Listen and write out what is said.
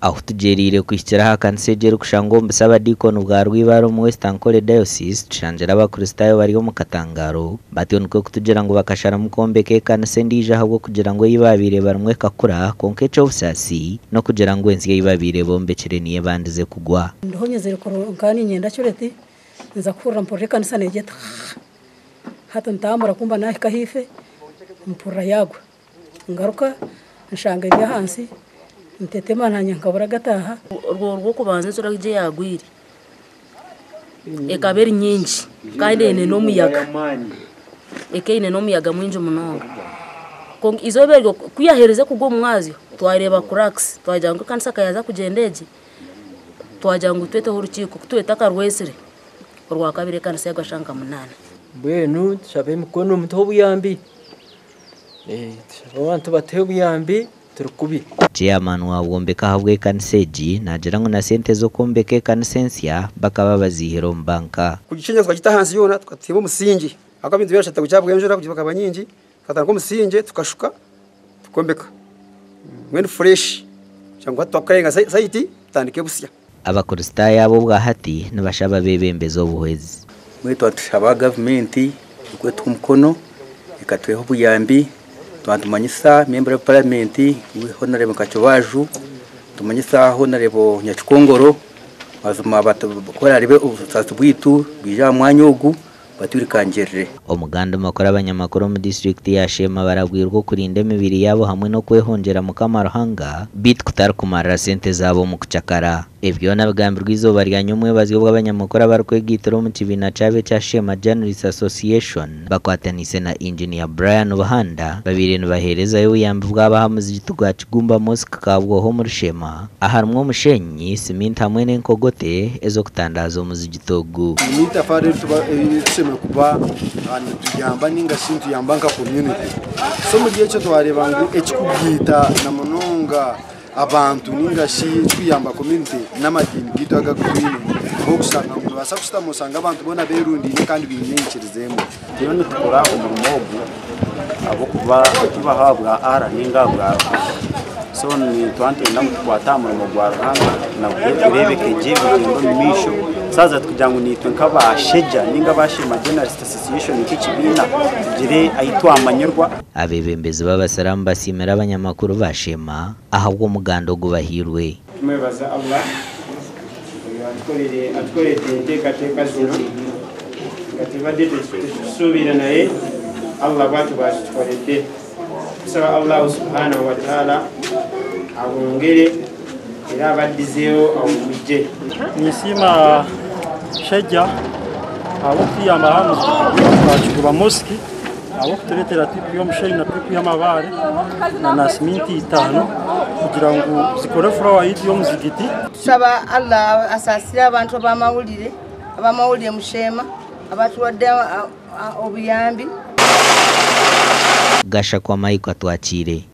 Ahu tugyereire kuhikira aha kanisa egi erikushangwa omu busabadiikoni bwa Rwibare omu West Ankole Diocese, tushangire Abakristaayo bari omu katangaro batyo nikwo kutugira ngu bakasharamu kwombeka ekanisa endiijo ahabw'okugira ngu ei baabaire barimu ekakura kwonka eky'obusaasi n'okugira ngu ensi ei babaire bombekire niyo ebandize kugwa. Ndiho nyenzire nkaba niinyenda kireti nza kuhurira mpurira ekanisa neegira eti haa hati ntambura ku mba naahika ahaifo mpurira yaagwa ngaruka nshanga eri ahansi ntetema naanye nkabura gataaha. Orwo rw'okubanza enjura egi eyaagwire ekaba eri nyingi kandi eine n'omuyaga, ekaba eine n'omuyaga mwingi munonga. Kwonka eizooba eryo ku yaaherize kugwa omu mwazyo twareeba cracks twagira ngu ekanisa ka yaaza kugyenda egi, twagira ngu tweteho orukiiko ku tweta akarwetsire orwakabiri ekanisa yagwa shaaha nka munaana. Mbwenu tushabe emikono mutuhe obuyambi, tushabe abantu batuhe obuyambi turi kubi. Chairman wa Bwombeka ahabw'ekanisa egi naagira ngu na sente z'okwombeka ekanisa ensya bakaba baziihire omu banka. Kugikyenya tukagita ahansi yoona tukateeba omusingi ahabw'okuba ebintu byona bishatu kugyabwa enjura kugira ekaba nyingi tukatandika omusingi tukashuka tukombeka mbwenu fresh kugira ngu hati twakukarenga site tutandike busya. Abakristaayo abo obwahati nibashaba abeebembezi obuhwezi. Mbwenu twatushaba gavumenti ekwetuha omukono ekatuha obuyambi twatumanyisa member of parliament Honorable Kakibaju tumanyisa Honorable Nyakikongoro mazima barebe obusaasi bwitu bwija aha mwanya ogu batwirukangirire. Omuganda makuru abanyamakuru omu disiturikiti ya Sheema barabwirwa okurinda emibiri yaabo hamwe n'okwehongyera Mukama Ruhanga beitu kutari kumarira sente zaabo omu kucakara. Ebi byona bigambirwe eizooba rya nyomwebazyo obwo abanyamakuru abarikwegaitira omu kibiina kyabo ekya Sheema Journalists Association bakwataniise na Engineer Brian Buhanda babaire nibaheerezayo obuyambi bwabo aha muzigiti gwa Kigumba Mosque Kabwoho omuri Sheema aharimu omushenyi, siminti hamwe n'enkogote ez'okutandaaza omuzigiti ogu. N'eitafaari eritushemereire kuba nituyamba ninga shi nituyamba nka community. So omuri ekyo twareeba ngu ekikugaita na munonga abantu ninga shi ekikuyamba community n'amadiini gaitu aga agu twine ahabw'okushanga ngu nibaasa kushutama oshange abantu boona berundaine kandi baine enyikiriza emwe. Turiyo nitukora omurimo ogu ahabw'okuba tubaho ahabwa Allah ninga ahabwa so nituba nitwenda ngu tukwate aha murimo gwa Ruhanga nagwo gureebeke gye gugyende omu maisho saaza kugira ngu naitwe nk'abasheja ninga abashema Journalist Association nk'ekibiina tugire ahu twamanyirwa. Abeebembezi b'abasiraamu basiimire abanyamakuru ba Sheema ahabw'omuganda ogubahairwe. Tumwebaza Allah oyo atukoredde enteekateeka zino nga tubadde tetusuubira naye Allah bwatyo bwakitukoledde. Tusaba Allahu subhanahu wataala abongere era abaddizeewo awumujje. Ninsiima Shejja ahabw'okutuyamba aha muzigiti gwa Kiguba Mosque ahabw'okutureetera tipu y'omushenyi na tipu y'amabaare na siminti itaano kugira ngu zikore floor yitu y'omuzigiti. Tusaba Allah asaasire abantu abamawulire musheema abatuwadde obuyambi. Gashakwa Mike Atwakiire.